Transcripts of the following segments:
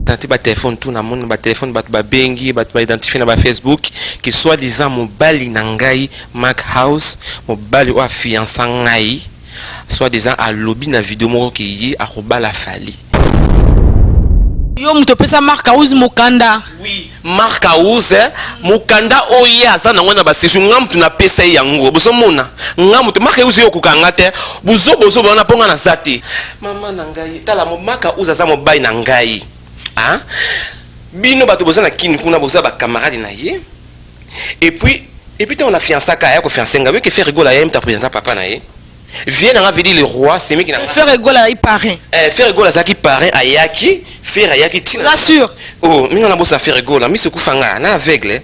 Tante ba téléphone tout na moni ba téléphone bato babengi, bato ba identifier na ba Facebook que soit disant mobali na ngai Mark House, mobali oyo afiança ngai, soit disant alobi na video moko ke ye akobala Fally. Yo moto opesa Mark House mokanda? Oui, Mark House mokanda oyo ye aza nango na baséjour, nga moto napesa ye yango. Bozomona nga moto Mark House, oyo okokanga te, bozobozoba wana mpo nga naza te. Mama na ngai, tala, Mark House aza mobali na ngai. Ah, bino bato boza na kini kuna, boza bacamarade na ye. Et puis ntango na fiançaka, aya kofiancer ngai, oyoke Ferre Gola, ye moto aprésenta papa na ye, vie na nga vedi le roi semeki na nga. Ferre Gola azalaki parrain? Eh, Ferre Gola azalaki parrain. Ayaki, Ferre ayaki ntina. Oza sûr? Oh, minga na bosa Ferre Gola, miso ekufa nga na aveugle.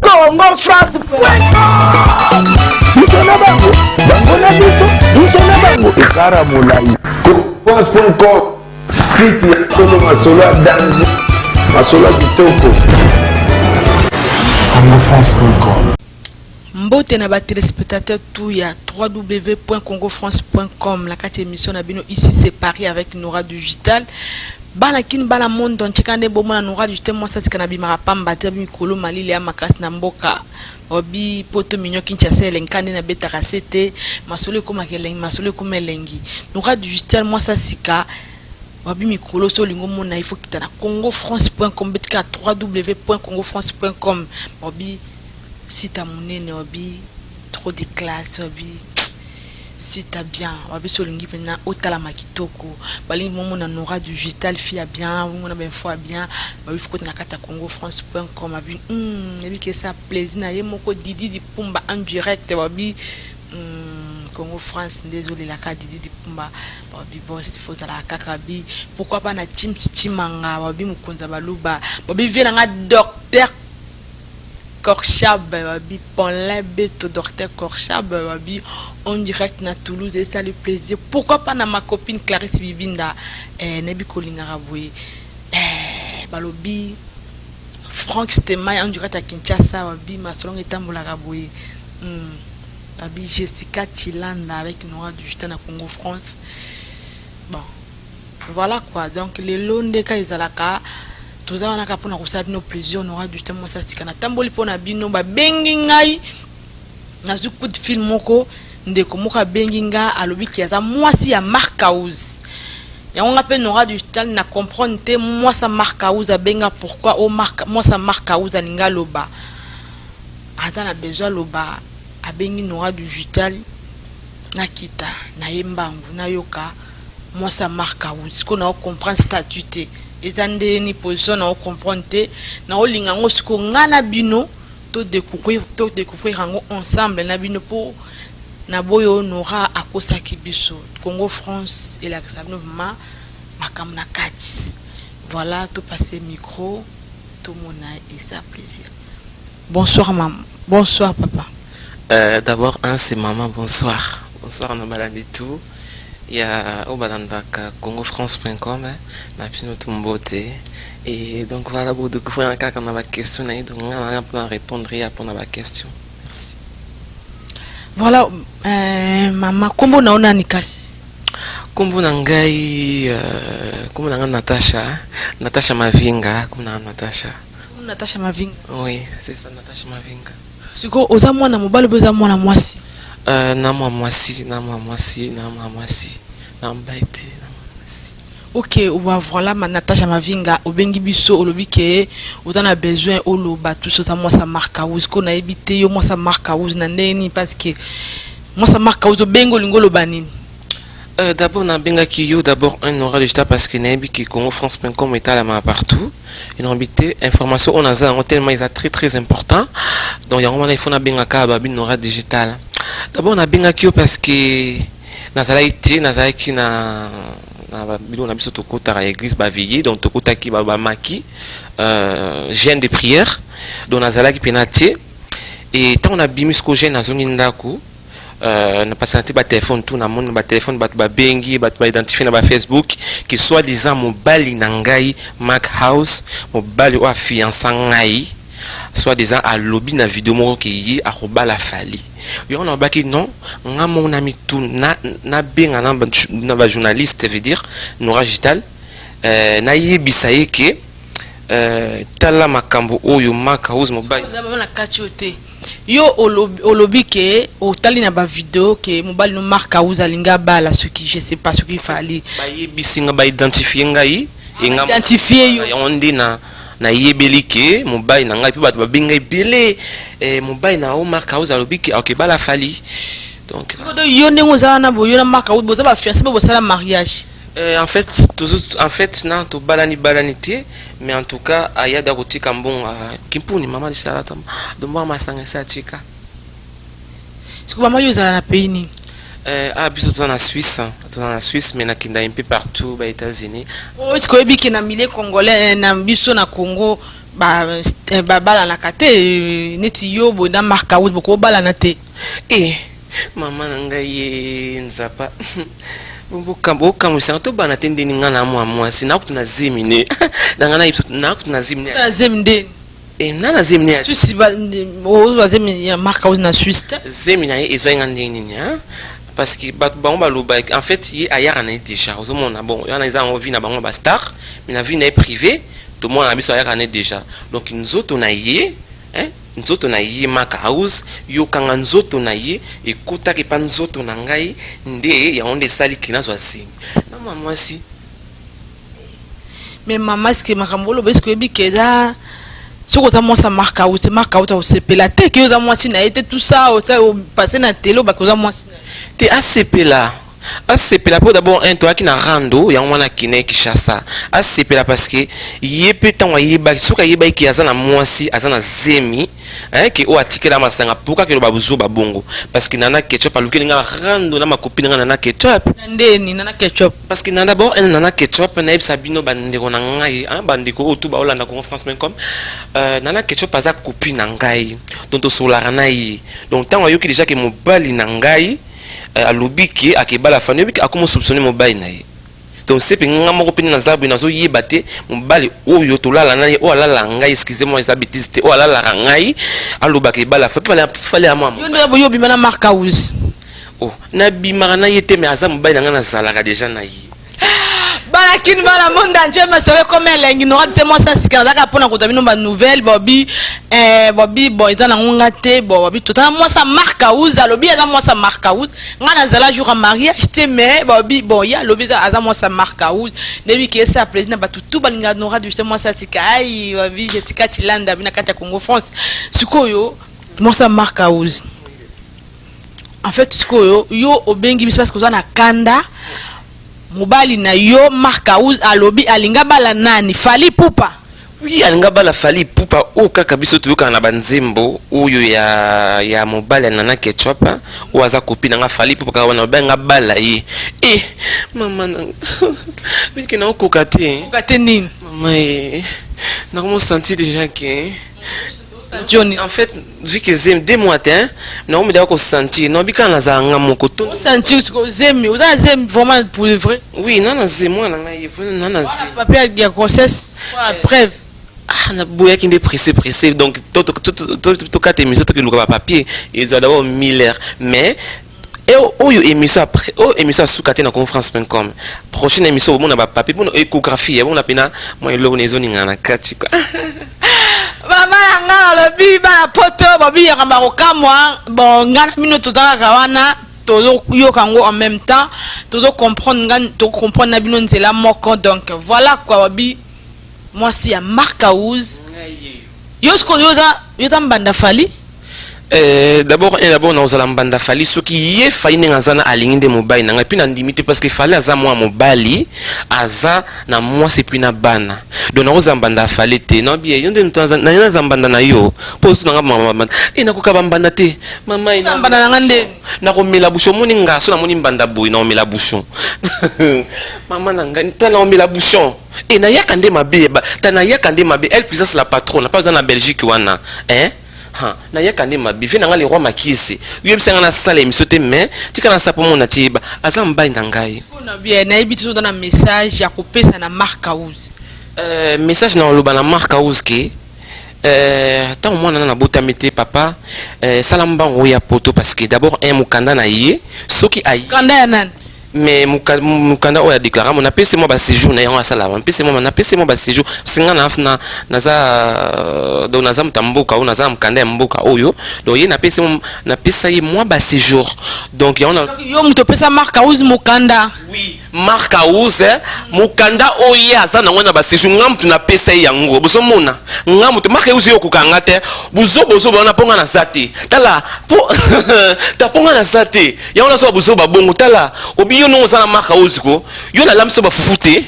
Congo France. Biso na bango, bango na biso, biso na bango, ekara molai. France.com, site ya solo, masolo ya danger, masolo ya kitoko. congofrance.com. Mbote na batéléspectateur tout ya www.congofrance.com na kati ya émission na bino Ici c'est Paris avec Nora Digital. Bana kini, bana monde entier, kaka nde bomona Nora Digital, mwasi atika na bimaka pamba te. Mikolo malili ya makasi na mboka obi poto mignon Kinshasa, elengi kaka nde nabetaka se te. Masolo ekomaka elengi, masolo ekoma elengi. Nora Digital, mwasi asika wabi. Mikolo so olingi omona, il faut kita na congofrance.com, betika www.congofrance.com. Wabi site ya monene, wabi trop de classe, wabi site bien, wabi so olingi mpena otalama kitoko, balingi momona Nora Digital, fille ya bien, omona bainfo ya bien, babi faut kota na kati ya congofrance.com. Abi yebi ke esa plaisir na ye moko Didi Dipumba en direct. Wabi Congo France nde ezolelaka Didi Dipumba. Babi boss, faut ozalaka kaka bi pourquoi pas na Chimsi Chimanga, babi mokonzi ya baluba, babi vie nanga docteur Korchab, babi Paulin Beto, docteur Korchab, babi en direct na Toulouse, esali plaisir. Pourquoi pas na ma copine Clarisse Bibinda, nayebi kolingaka boye, balobi Frank Stemay en direct à Kinshasa, babi masolongo etambolaka boye, babi Jessica Chilanda avec Nora Justin na Congo France. Bon, voilà quoi. Donc lelo ndeka ezalaka, toza wana kaka mpona kosala bino plaisir. Nora Justin, mwasi asika, natamboli mpona bino. Babengi ngai, nazwi coup de fil moko, ndeko moko abengi nga, alobi ki aza mwasi ya Mark House. Yango nga mpe Nora Digital na comprendre te, mwasi ya Mark House abenga pourquoi? O mwasi ya Mark House alingi aloba, aza na besoin aloba, abengi Nora Digital. Nakita na ye mbangu, nayoka mwasi ya Mark House. Sikoyo nao comprendre statut te, eza ndeni position, nao comprendre te, naolinga yango. Sikoyo ngai na bino todécouvrir yango ensemble na bino, mpo na boyo Nora akosaki biso. Congo France elakisa bino vraiment makambo na kati. Voilà, topasse micro, tomona, esa plaisir. Bonsoir maman, bonsoir papa. D'abord un, c'est maman, bonsoir, bonsoir na balandi tout ya oyo balandaka congofrance.com na bino tu mbote. Et donc voilà, bodécouvrir kaka na baquestion na ye. Donc nga nanga mpona répondre ya mpona baquestion. Merci. Voilà, mama, nkombo na yo nani kasi? Nkombo na ngai, nkombo na ngai Natasha, Natasha Mavinga. Nkombo na ngai Natasha. Natasha Mavinga? Oui, c'est ça, Natasha Mavinga. Sikoyo oza mwana mobali mpe oza mwana mwasi? Na mwa mwasi, na mwa mwasi, na mwa mwasi, na mobali te, na mwa mwasi. Ok, wa voilà, ma Natasha Mavinga, obengi biso, olobi ke oza na besoin oloba tuso, oza mwasi ya Mark House. Ko nayebi te, yo mwasi ya Mark House na ndenge nini? Parce que mwasi ya Mark House obengi, olingi oloba nini? D'abord nabengaki yo d'abord un Nora Digital parce que nayebi ke congofrance.com etalama partout. Enombi te information oyo naza yango tellement eza très très important. Donc yango wana il faut nabengaka babi Nora Digital. D'abord nabengaki yo parce que nazalaki te, nazalaki na biloko na biso, tokotaka église, baveillée. Donc tokotaki bamaki jeûne de prière, donc nazalaki mpena te. Et ntango nabimi siko jeûne, nazongi ndako, napasana te batelefone tout, namoni batelefone, bato babengi, bato baidentifie na bafacebook ke soit disant mobali na ngai Mark House, mobali oyo afiança ngai, soit disant alobi na video moko ke ye akobala Fally. Yango nalobaki non, nga moko na mitu nabenga na bajournaliste, veut dire Nora Digital. Nayebisa ye ke tala makambo oyo Mark House mobali. Na kati oyo te, yo olobi ke otali na bavideo ke mobali no Mark House alingi abala soki, je sais pas, soki Fally. Bayebisi nga, baidentifie ngai. Identifie yo. Yango nde na nayebeli ke mobali na ngai, mpe bato babengi ngai ebele, mobali na o Mark House alobi ke akebala Fally, donc yo ndenge oza wana boye, yo na Mark House boza bafiancé mpe bosala mariage? En fait, en fait na tobalani balani te, mais en tout cas ayada kotika mbongo kimpuni mama lisala dombo masanga esi atika. Siko mama, yo ozala na pays nini? Ah, biso toza na Suisse, toza na Suisse, mais nakenda un peu partout, ba États-Unis. Oyo tikoyebi ke na milieu congolais, na biso na Congo, babalanaka te. Neti yo boye na Mark House, bokobalana te. E mama na ngai, ye nzapa bokamwisanga, tobana te ndeni? Ngai na mwa mwasi nakutu na zemi ne na ngai, na biso nakutu na zemi. Na zemi ndeni? Na na zemi ne. Suisse, ozwa zemi ya Mark House na Suisse te? Zemi na ye ezwai nga ndenge nini? Parce que bato bango baloba, en fait ye ayaka na ye déjà, ozomona, bon, wana eza yango vie na bango bastar, mais na vie na ye privé, tomona na biso ayaka na ye déjà. Donc nzoto na ye, nzoto na ye Mark House, yokanga nzoto na ye ekotaki epa nzoto na ngai, nde yango nde esaliki nazwa zemi na mwa mwasi. Mais mama, eske makambo oloba, eske oyebi ke eza soki oza mwasi ya Mark House, Mark House akosepela te ke oza mwasi na ye te? Tout ça opasse na tele, obaki oza mwasi na ye. Te, asepela, asepela mpo d'abord un, toyaki na rando, yango wana akende Kinshasa. Asepela parce que ye mpe ntango ayebaki, soki ayebaki ke aza na mwasi, aza na zemi, ke oyo atikela masanga, pourquoi keloba buzoba bongo? Parce que Nana Ketchup alukeli nga rando na makopi na nga Nana Ketchup. Na ndeni Nana Ketchup? Parce que na d'abord un, Nana Ketchup, nayebisa bino bandeko na ngai, bandeko oyo tu baolanda Congo France com, Nana Ketchup aza copine na ngai, donc tosololaka na ye. Donc ntango ayoki déjà ke mobali na ngai alobi ke akebala Fally, oyebi ke akoma soupçonne mobali na ye. Donc se mpe nga moko mpe naza boye, nazoyeba te mobali oyo tolala na ye, oyo alalaka ngai, excusez moi, eza bêtise te, oyo alalaka ngai, alobaka ebala Fally, mpe Fally ya mwa. Yo nde boye obima na Mark House? Oh, nabimaka na ye te, mais aza mobali na ngai, nazalaka déjà na ye. Bana Kini, bana monde entier, masolo ekoma elengi. Nora te, mwasi asika, nazalaka mpona kozwa bino banouvelle. Bobi, bobi, bon, eza nango nga te. Bon, bobi, totala mwasi ya Mark House, alobi aza mwasi ya Mark House. Nga nazala jour ya mariage te, mais bobi, bon, ye alobi aza mwasi ya Mark House. Nayebi ke esa plaisir na bato tu balingaka Nora de mwasi atika. Ai, babi, jetika Chilanda bina kati ya Congo France. Sikoyo mwasi ya Mark House, en fait sikoyo yo obengi biso parce que oza na kanda. Mobali na yo Mark House alobi alinga bala nani? Fally Ipupa? Oui, alinga bala Fally Ipupa, oyo kaka biso toyokaka na banzembo oyo ya mobali ya Nana Ketchup, oyo aza copine na nga. Fally Ipupa kaka wana obenga bala ye. E mama na bike, naokoka te. Okoka te nini? Mama e, nakomosentir déjà ke Johnny. En fait, vu que zemi 2 mois te, nakomedaka kosentir naobi kaka nazala nga moko to. Osentir zemi? Oza na zemi vraiment, pour le vrai? Oui, na na zemi, mwana na ngai ye na na zemi. Papier ya grossesse, preuve? Ah, naboyaki nde pressé pressé. Donc tokata émission, tokeluka bapapier, ezwa d'abord mille heures. Mais oyo émission après oyo, émission asuka te na conference.com, prochaine émission bomona bapapier, bona échographie, bomona mpena mwa eloko na ezoningana na kati quoi. Mama na nga, balobi bana Poto babiyaka bakokamwa. Bon, nga na bino toza kaka wana, tozoyoka yango en même temps, tozocomprendre, nga tocomprendre na bino nzela moko. Donc voilà quoi, babi mwasi ya Mark House. Yo sikoyo yo oza mbanda Fally? D'abord un, d'abord nazala mbanda Fally soki ye Fally ndenge aza na alingi nde mobali na ngai, mpe nandimi te, parce que Fally aza mwa mobali, aza na mwasi et puis na bana. Donc nakozala mbanda ya Fally te. Nabi yo nde naye naza mbanda na yo mpo osu nanga mama e, nakoka bambanda te, mama. Mbanda na nga nde? Nakomela bouchon. Omoni nga so namoni mbanda boye, nakomela bouchon, mama na ngai. Ta, nakomela bouchon e, nayaka nde mabe. Ta, nayaka nde mabe. Elle puissance, la patronne pa aza na Belgique wana, hein. Ha, nayaka nde mabe. Ve na ngai le roi Makiese, oyebisa ngai nasala émission te, mais tika nasala mpo mona ti yeba aza mobali na ngai. Mpona bien, nayebi te, oza na message ya kopesa na Mark House? Message na oloba na Mark House ke ntango mwana na nabotami te, papa, sala mbango oyo ya Poto, parce que d'abord un, mokanda na ye soki ayi. Kanda ya nani? Mais mokanda oyo adéclara mo, napesi mwa baséjour na yango asalama, napesi mwa, napesi mwa baséjour, parce nga na naza, donc naza moto ya mboka oyo, naza na mokanda ya mboka oyo. Donc ye napesi, napesa ye mwa baséjour, donc yango. Yo moto opesa Mark House mokanda? Oui, Mark House, mokanda oyo ye aza nango na baséjour, nga moto napesa ye yango. Bozomona nga moto Mark House, ye okokanga te. Bozobozoba wana mpo nga naza te. Tala po ta, mpo nga naza te, yango nazoba bozoba bongo. Tala, obi yo ndongo oza na Mark House ko, yo nalamisa bafufu te,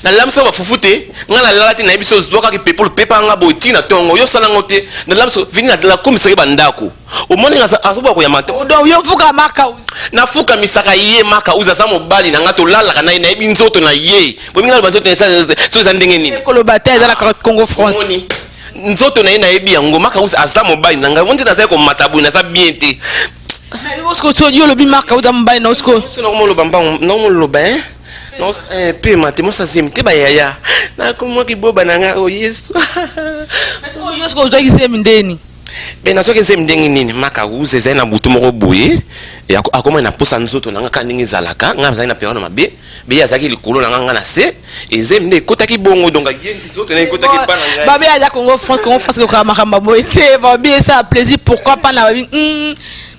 nalamisa bafufu te. Nga nalala te, nayebi so ozwa kaka pepolo pepa nga boye ntina ntongo, yo osala yango te. Nalamisa vini, nakomisaki bandako, omoni azoboya koyamba te. Donc yo fuka Mark House? Nafukamisaka ye. Mark House aza mobali na nga, tolalaka na ye, nayebi nzoto na ye. Bomingi naloba nzoto so eza ndenge nini? Koloba te, eza na Congo France. Omoni nzoto na ye, nayebi yango. Mark House aza mobali na ngai, nde nazali komata boye, naza bien te. Yo olobi Mark House mobali na osiko? Nakomoloba mbango, nakomoloba pema te, mosa zemi te, bayaya nakomwaki boba na ngai, o Yesu. Yo siko ozwaki zemi ndeni? Be nazwaki zemi ndenge nini? Mark House ezali na butu moko boye, akomai na posa nzoto na nga kaka ndenge ezalaka. Ngai azali na periode na mabe, be ye azalaki likolo na nga, nga na se, ezemi nde ekotaki bongo. Donc ye nzoto na ekotaki epa na ngai. Babi aza Congo France, Congo France ekoka makambo boye te. Babi esala plaisir, pourquoi pas na babi,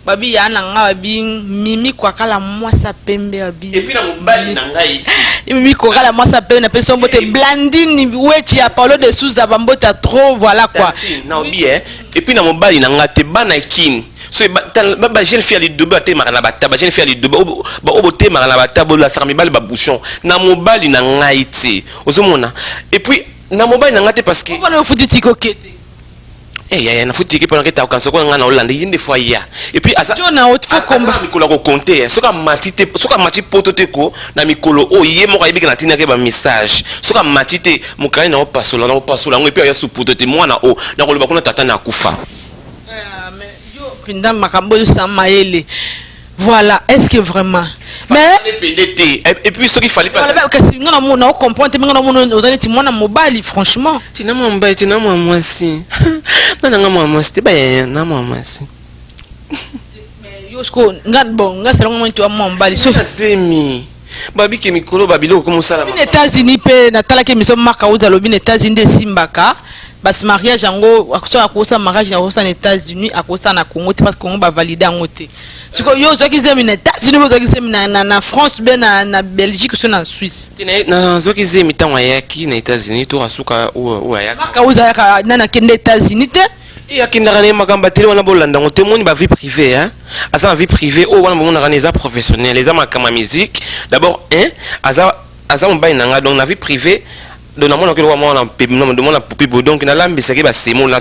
babi ya na nga, babi Mimi Kwakala mwasa pembe, babi. Et puis na mobali na ngai. Mimi Kwakala mwasa pembe, napesi yo mbote. Blandine Wechi ya Paulo de Souza, bambote trop, voilà quoi. Na obi et puis na mobali na nga te. Bana Kini so bajeune fille ya lidobe batemaka na bata, bajeune fille ya lidobe oyo botemaka na bata, bolasaka mibali babouchon. Na mobali na ngai te, ozomona. Et puis na mobali na ngai te, parce que mpona ofuti tiko kete? Eh yaya, nafuti tike mpona keta okanisa kola ngai na olanda ye nde fo aya. Et puis aza Jo na faut komba. Na mikolo ya kokonte, soki amati te, soki amati poto te ko na mikolo oyo, ye moko ayebiki na ntinaki bamessage. Soki amati te, mokali na opasola, na opasola yango. Et puis aya su poto te, mwana o nakoloba kuna tata na akufa. Yo mpenza makambo oyo osala mayele, voilà. Est ce que vraiment, mais pende te. Et puis soki fali Kasi nga namona ocomprendre te, me nga namona oza neti mwana mobali, franchement. Tina mwa mobali te, na mwa mwasi, nga nanga mwa mwasi te, bayaya na mwa mwasi. Yo siko nga, bon, nga salongo moni to mwa mobali so. Zemi babike mikolo babiloko komosala. Na États-Unis mpe natalaki émission, Mark House alobi na États-Unis nde esimbaka basi mariage yango. Soki akosala mariage, akosala na États-Unis, akosala na Congo te, parce que Congo bavalide yango te. Sikoyo yo ozwaki zemi na États-Unis, ozwaki zemi na France be na Belgique so na Suisse? Nazwaki zemi ntango ayaki na États-Unis, to asuka oyo ayaka. Mark House ayaka nani? Akende États-Unis te. E akendaka na ye makambo atele wana, bolanda yango te. Omoni bavie privée, aza na vie privée oyo wana bomonaka na eza professionnel, eza makambo ya musique d'abord. Un aza mobali na ngai, donc na vie privée, donc namonaki eloko mwana mwana popi boye, donc nalambisaki basemo na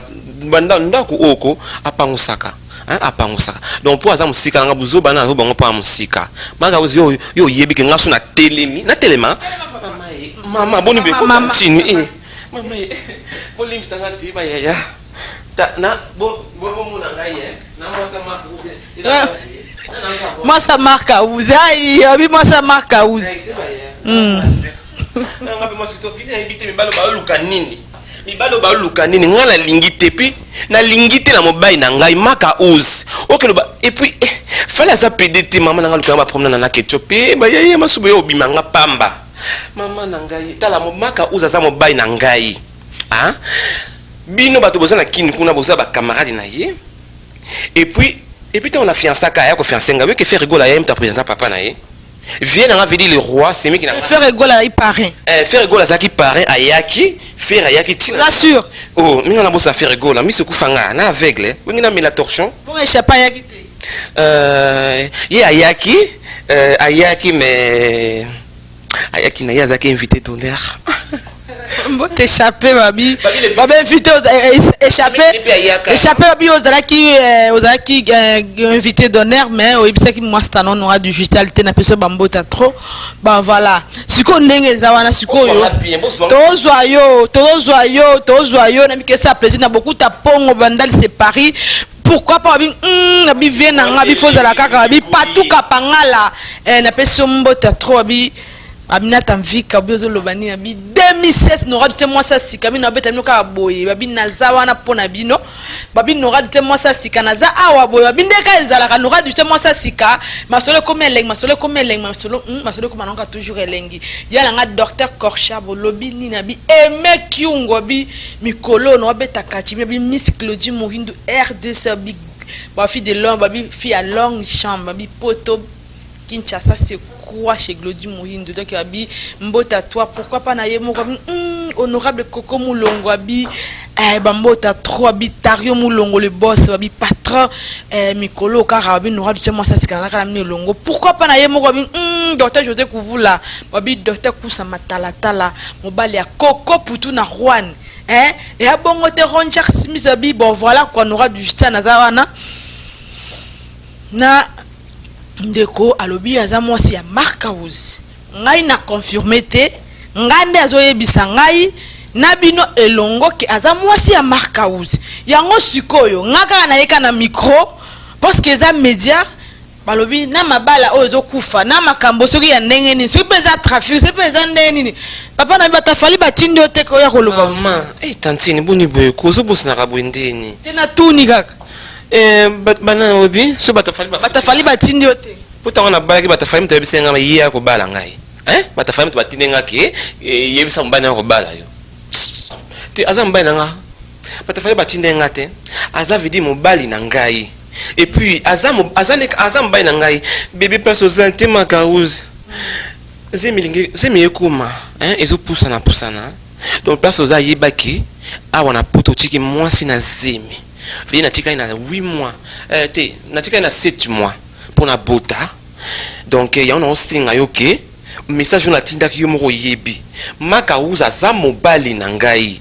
ndako oyo ko apangusaka, apangusaka. Donc mpo aza mosika nanga, bozoba na azobango mpo ya mosika. Maka yo, yo oyebi ke nga so natelemi, natelema mama boni betini. Mama, bolimbisanga te, bayaya na bomona ngai na mwasa. Mwasa Mark House, ai abi mwasa Mark House. Nanga mpe mwasi to vini ayebi te mibali baluka nini, mibali baluka nini. Ngai nalingi te, puis nalingi te na mobali na ngai Mark House okeloba. Et puis fali aza pede te. Mama na ngai lukanga baproblème na ketchup pe bayaye masuba yo obima nga pamba. Mama na ngai, tala, Mark House aza mobali na ngai. Bino bato boza na Kini kuna, boza bacamarade na ye. Et puis ntango na fiançaka, aya kofiance ngai, oyoke Ferre Gola aya, mutu aprésenta papa na ye, vie nanga vedi le roi semiki na. Ferre Gola azalaki parrain? Eh, Ferre Gola azalaki parrain, ayaki, Ferre ayaki ntina. Oza sûr? Oh, minga na bosa Ferre Gola, miso ekufa nga na aveugle, bongi namela torchon. Bongo échappe ayaki te? Ye ayaki, ayaki, mais ayaki na ye azalaki invité d'honneur. Mbote échappé, babi babi invité échappé, échappé, babi ozalaki invité d'honneur, mais oyebisaki mwasi tano Nora Digital te. Napesi bambota trop. Bon, voilà, sikoyo ndenge eza wana, sikoyo tozwa yo, tozwa yo, tozwa yo na mikesa plaisir na bokuta pongo Bandali, c'est Paris. Pourquoi pas, babi abi vie na nga, bifo ozala kaka, babi patuka pangala. Napesi yo mbote trop, babi. Aminata Mvika obi ozoloba nini? Abi 2016 Nora te mwasi ya sika, bino abeta bino kaka boye. Babi naza wana mpo na bino. Babi Nora te mwasi ya sika, naza awa boye. Babi ndeka ezalaka Nora te mwasi ya sika, masolo ekomi elengi, masolo ekomi elengi, masolo masolo ekoma nango toujours elengi. Ya nanga docteur Korcha bolobi nini? Abi Aimé Kiungo, abi mikolo no abeta kati, abi Miss Claudie Mohindu RDC, abi ba fille de longue, babi fille à longue chambre, babi poto Kinshasa c'est quoi chez Glody Mohindo. Donc abi mbota toi, pourquoi pas na ye moko abi honorable Coco Mulongo, abi bambota trop, abi Tario Mulongo le boss, abi patron mikolo kaka, abi Nora du moi ça sikana kala mino longo, pourquoi pas na ye moko abi docteur José Kuvula, abi docteur Kusa Matalatala, mobali ya Coco Putu na Juan, hein, et abongo te Ron Jacques Smith, abi bon voilà quoi Nora du Justin naza wana na ndeko alobi aza mwasi ya Mark House. Ngai na confirme te, ngai nde azoyebisa ngai na bino elongo ke aza mwasi ya Mark House. Yango sikoyo nga kaka nayeka na micro parce que eza média. Balobi na mabala oyo ezokufa na makambo soki ya ndenge nini, soki mpe eza trafic, soki mpe eza ndenge nini. Papa na bato afali batindi yo te oya koloba. Mama, tantine, boni boye, kozobosanaka boye ndeni? Te, natuni kaka. Bana obi so bato afali. Bato afali batindi yo te? Po ntango nabalaki, bato afali moto ayebisa nga ye ya kobala ngai. Bato afali moto batindi nga ke yebisa mobali na kobala yo te. Aza mobali na nga, bato afali batindi nga te. Aza vidi mobali na ngai, et puis aza aza mobali na ngai. Bébé, place oza te, Makause, zemi zemi ekoma ezopusana pusana. Donc place oza, ayebaki awa na poto otiki mwasi na zemi veye, natikali na 8 mois te, natikali na 7 mois mpo na bota. Donc yango naosenga yo ke message oyo natindaki yo moko oyebi, Makauza aza mobali na ngai,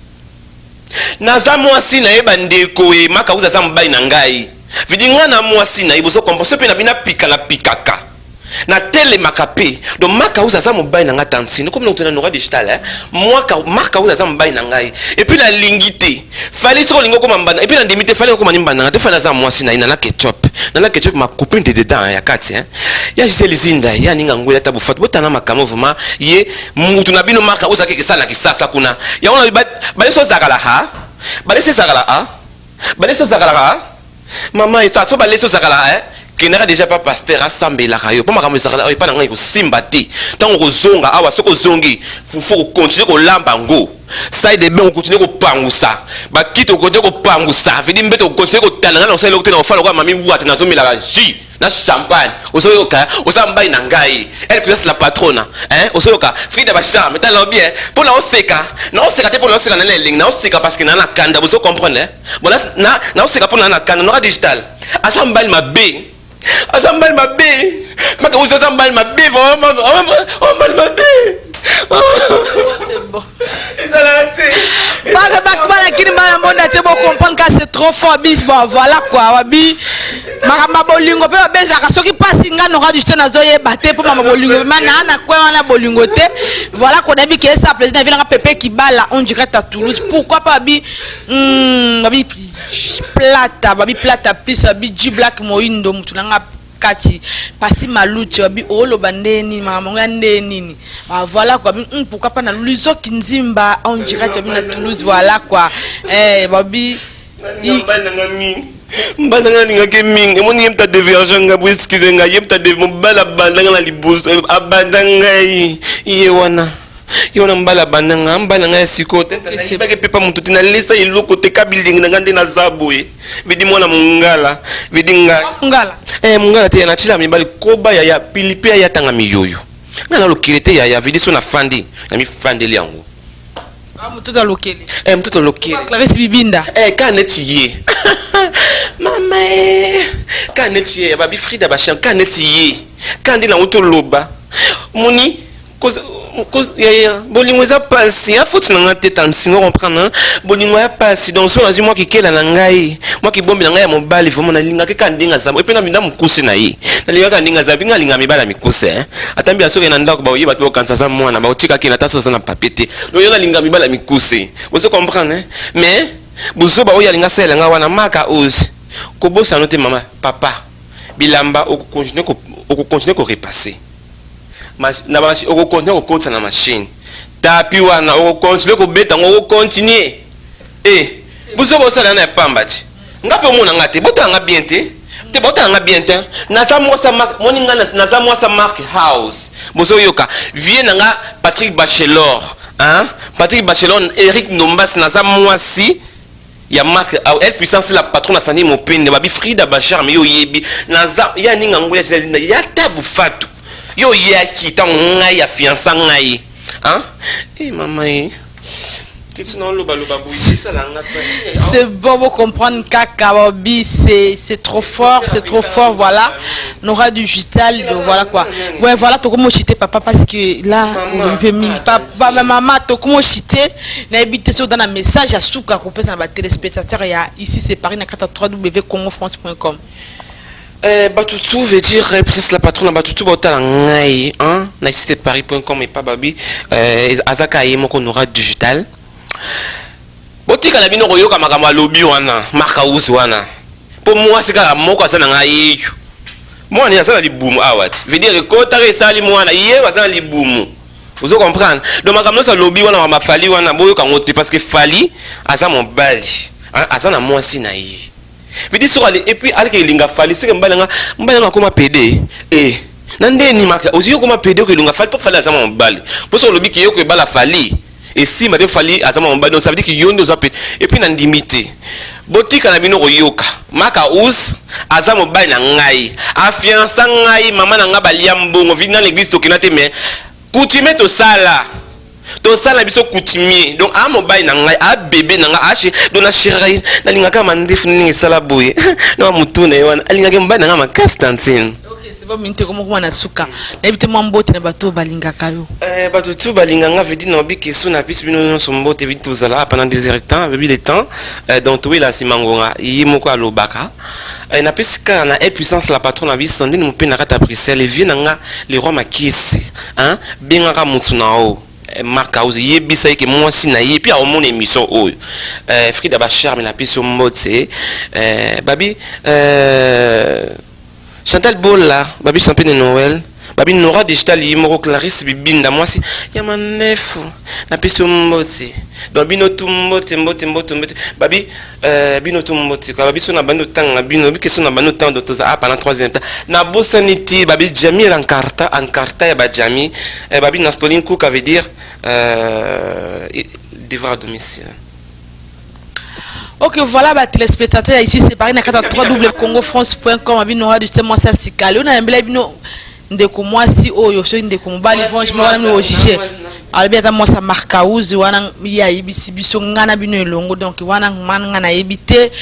naza mwasi na ye. Bandeko e, Makauza aza mobali na ngai, vidi ngai na mwasi na ye. Bozo comprendre mpe na bino, napika napikaka, natelemaka mpe. Donc Makauza aza mobali na ngai. Tantine, komi na Nora Digital, eh? Makauza aza mobali na ngai, et puis nalingi te Fali soki olingi okoma mbanda, et puis nandimi te Fali okoma ni mbanda nga te. Fali aza mwasi na ye. Nana Ketchup, Nana Ketchup, ma copine de dedans ya kati, hein? Ya Gisele Zinda ya ninga ngwela ata bofatu botana makambo vraiment. Ye mutu na bino Maka ozalaki kesala na kisasa kuna. Yango na balesi ozakala ha, balesi ezakala a, balesi ozakalaka ha mama eta so, balesi ozakala, eh? Kendaka déjà pa pasteur asambelaka yo mpo makambo ezalaka oyo epai na ngai kosimba te. Ntango kozonga awa, soki ozongi fufu, kocontinuer kolamba ngo salle de bain, okontinue kopangusa bakiti, okontinue kopangusa vidi mbeto, okontinue kotala ngai na kosala eloko te. Na kofala lokola mami wate, nazomelaka jus na champagne. Ozoyoka, oza mbai na ngai, elle puissance la patrona, hein? Ozoyoka, Frida Bacharme, tala bien mpo na oseka, na oseka te mpo na oseka na elengi, na oseka parce que na na kanda. Bozo comprendre, hein? Bon, na oseka mpo na na kanda. Nora Digital aza mobali mabe, aza mobali mabe. Makambo aza mobali mabe, vraiment mobali mabe. C'est bon. Ezalaka te. Baka balakini bana monde te, bocomprendre ka c'est trop fort bis. Bon voilà quoi, wabi makambo ya bolingo mpe babezaka soki mpasi. Nga Nora du te nazoyeba te mpo mama bolingo ma naa na kwe wana bolingo te. Voilà ko nayebi ke esa président evilanga Pepe Kibala on dirait à Toulouse. Pourquoi pas babi babi plata, babi plata plus, babi G Black Moindo, mutu nanga kati pasi maluti, babi oloba nde nini, makambo yango ya nde nini. Ah, voilà quoi, pourquoi pas na Luzoki Nzimba on dirait babi na Toulouse. Voilà quoi, babi. Mobali nanga mingi, mobali nanga nalingaki mingi. Emoni ye mutu adévierge ngai bo, excuse ngai, ye mutu mobali abanda ngai na liboso, abanda ngai ye wana, ye wana mobali abanda ngai, mobali na ngai ya sikoyo te. Nayibaki mpe pa motu te, nalesa eloko te, ka bilingi na ngai nde naza boye. Vidi mwana mongala, vidi ngai Mongala. Mongala te, natila mibali koba yaya pilipe aya tanga miyoyo ngai nalokele te yaya. Vidi so nafandi na mifandeli yango. Mototo alokele. Mototo alokele. Clarisse Bibinda. Ka neti ye mama e, ka neti ye babi Frida Bachan, ka neti ye ka nde nango toloba moni yaya bolingo eza pasi. Afuti na nga te, tantine, comprendre, bolingo ya pasi. Donc so nazwi mwa kikela na ngai, mwa kibombi na ngai ya mobali, vraiment nalingaki kaka ndenge aza. Epe na mokuse na ye, nalingaka ndenge aza. Pinga alinga mibali ya mikuse, ata mbila soki na ndako baoyeba te, baokanisa aza mwana, baotikaki na ata so aza na papier te. Donc yo nalinga mibali ya mikuse, bozo comprendre. Mais bozoba oyo alinga asalela nga wana, Maka ozi kobosana te mama papa bilamba, okocontinuer korepasser. Na okocontinue kokotisa na machine tapi wana, okocontinue kobeta yango, okocontinue e biso bosala na ya pamba ti. Nga mpe omona nga te, botala nga bien te te, botala nga bien te. Naza mwasa Mark, moni nga naza mwasa Mark House. Bozoyoka vie na nga, Patrick Bachelor, hein? Patrick Bachelor, Eric Ndombas. Naza mwasi ya Mark, elle puissance, la patronne asani mopende babi Frida Bachar. Me yo oyebi naza ya ninga ngo ya tabu fatu. Yo oyaki ntango ngai ya fiança ngai, hein? Eh, mama e. C'est bon, vous comprendre kaka Bobby, c'est trop fort, c'est trop fort, voilà. Nora Digital, donc voilà quoi. Ouais, voilà, to comment chiter papa parce que là, on peut mingi papa, maman, to comment chiter, na éviter sur dans un message à souka ko pesa na ba téléspectateurs ya ici c'est Paris na kata www.congofrance.com. Eh, batutu veut dire puissance la patronne, batutu baotala ngai, hein, na ici c'est paris.com et pas babi azaka ye moko Nora Digital. Botika na bino koyoka makambo alobi wana Mark House wana, mpo mwasi kaka moko aza na ngai yeyo. Mwana aza na libumu awa ti, veut dire ekotaka esali mwana ye aza na libumu. Ozo comprendre? Donc makambo nyonso alobi wana, makambo afali wana, boyoka yango te, parce que Fali aza mobali, aza na mwasi na ye. Veut dire soki ale et puis aleke elinga Fali, seke mobali nanga, mobali nanga akoma pédé e na ndeni maka ozwi okoma pédé okoelinga Fali, mpo Fali aza mwa mobali. Mpo soki olobi ke yo koebala Fali esimba te, Fali aza mwa mobali, donc ça veut dire ke yo nde oza pédé. Et puis na ndimi te, botika na bino koyoka. Maka us aza mobali na ngai, afiansa ngai, mama na ngai balia mbongo vidi na l'église, tokenda te, mais coutume tosala, tosala biso coutumier. Donc aa mobali na ngai, aa bébé na ngai, ache. Donc nachéraka ye, nalingaka mandefu ndenge esala boye na motu na ye wana, alingaki mobali na ngai makasi, tantine. Ok, c'est bon, minute komo kuma na suka. Na éviter mwa mbote na bato balingaka yo. Eh, bato tu balinganga, vedi na obiki su na biso, bino nyonso mbote. Vidi tozala pendant 2 heures temps, vebi le temps. Donc toyela nsima ngonga ye moko alobaka. Napesi kaka na e puissance la patron na biso ndeni mope na kati ya Bruxelles, vie na nga le roi Makisi, hein? Bengaka motu na o Mark House, yebisa ye ke mwasi na ye mpe aomona émission oyo. Frida Bacharme, napesi yo mbote. Babi Chantal Bola, babi champion de Noël, babi Nora Digital ye moko, Clarisse Bibinda, mwasi ya manefu, napesi yo mbote. Donc bino tu mbote, mbote, mbote, mbote. Babi bino tu mbote kwa babi so na bandi otanga bino bi question na bandi otanga toza ah pendant troisième temps nabosani ti babi Jami Encarta, Encarta ya bajami. Babi Nastolin Cook, veut dire devoir à domicile. Ok, voilà, ba téléspectateurs, ici c'est Paris na kata www.congofrance.com abi Nora du mwasi ya sika. Leo na bino ndeko mwasi oyo, soki ndeko mobali, franchement wana bino ojuge. Alobi ata mwasi ya Markauzi wana, ye ayebisi biso nga na bino elongo. Donc wana mana nga nayebi te,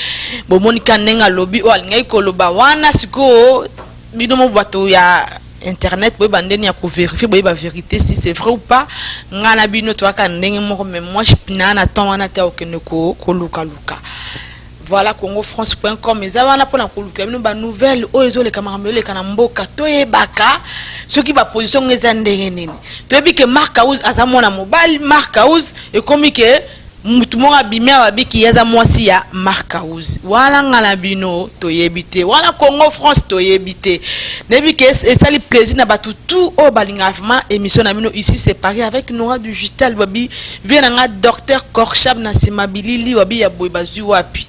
bomoni ka ndenge alobi oyo alingaki koloba wana. Sikoyo bino mo bato ya internet boyeba ndenge ya kovérifier, boyeba vérité si c'est vrai ou pas. Nga na bino toyaka ndenge moko, mais moi naa na temps wana te akokende kolukaluka. Voilà, congofrance.com eza wana mpona kolukela bino banouvelle oyo ezoleka, makambo ezoleka na mboka, toyebaka soki baposition ngo eza ndenge nini. Toyebi ke Mark House aza mwana mobali Mark House. Ekomi ke mutu moko abimi awa abiki ye aza mwasi ya Mark House wana, nga na bino toyebi te wana. Congo France toyebi te. Nayebi ke esali plaisir na bato tout oyo balingaka vraiment émission na bino ici c'est Paris avec Nora Digital. Babi vie na nga docteur Korchab na nsima bilili, babi ya boye bazwi wapi?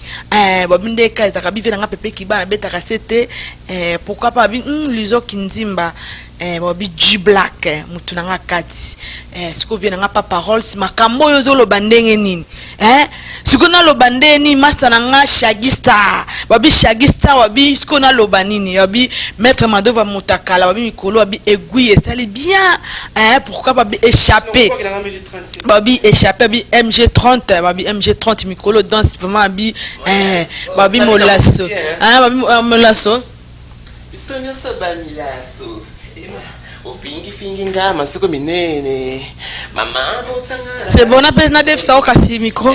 Babi nde ka ezalaka bi vie na nga pepe kiba nabetaka se te. Pourquoi pas babi Lizo Kinzimba, babi G Black, mutu na nga kati. Sikoyo vie na nga papa Rolls, makambo oyo ozoloba ndenge nini? Sikoyo naloba ndenge nini? Masta na nga Shagi Star, babi Shagi Star, babi sikoyo naloba nini? Babi maître Madova Motakala, babi mikolo, babi aiguille esali bien. Pourquoi babi échappé, babi échappé, babi MG30, babi MG30 mikolo danse vraiment, babi babi molaso, babi molaso. Biso nyonso bamilaso, ofingifingi nga masoko minene, mama bosanga. C'est bon, napesi nadefisa o kasi micro.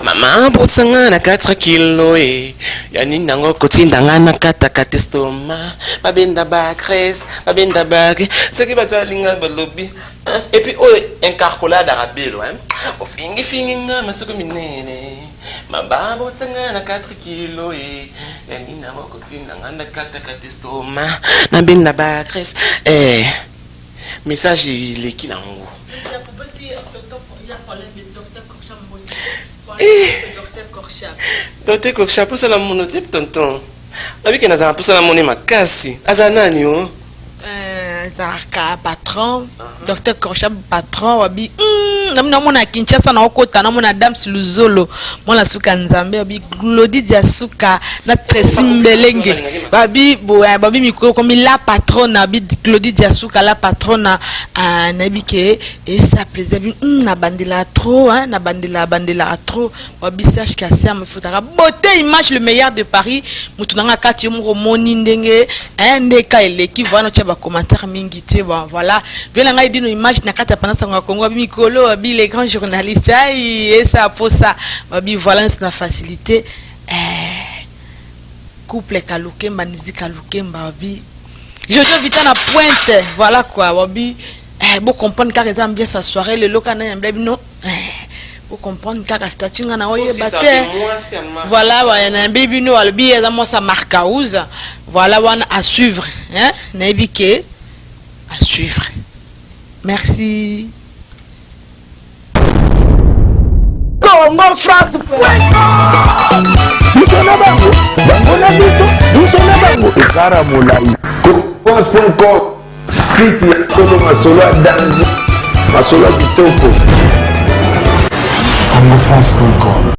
Mama bosanga na 4 kilo e ya nini nango kotinda nga na kataka testoma, babenda bagrese, babenda bake soki bato alinga balobi. Et puis oyo incarcolade arabelo, ofingifingi nga masoko minene, mama bosanga na 4 kilo e ya nini nango kotinda nga na kataka testoma, nabenda bagrese. Message eleki nango. Docteur Koksha, mposa na mono te, tonton. Nabike nazala mposa na mone makasi. Aza nani o? Ezalaka patron Docteur Korcha, patron wabi nami namona Kinshasa, naokota namona Dams Luzolo, mwana suka Nzambe, wabi Glodi Diasuka na Tresi Mbelenge, babi boya, babi mikolo komi la patronne, babi Glodi Diasuka la patronne. Nayebi ke esa plaisir bi nabandela trop, hein, nabandela bandelaka trop. Babi Serge Kasiam efutaka beauté image, le meilleur de Paris, mutu nanga kati yo moko omoni ndenge, hein, nde ka eleki. Voilà, notia bacommentaire mingi te. Bon, voilà, vie na ngai dino image na kati ya panza sango ya Congo, babi mikolo, babi les grands journalistes, ai esa posa, babi voilà nyonso na facilité. Couple Kalukemba, Nizi Kalukemba, babi Jojo Vita na pointe. Voilà quoi, babi bocomprendre kaka eza ambiance ya soirée lelo kaka nani yambela bino. Bocomprendre kaka statut nga na oyeba te. Voilà, nayambeli bino, alobi eza mwasi ya Marcaus. Voilà, wana à suivre, hein? Nayebi ke à suivre. Merci. Congo France. Biso na bango, bango na biso, biso na bango, ekara molai. France.com, site ya solo, masolo ya danger, masolo ya kitoko. congofrance.com.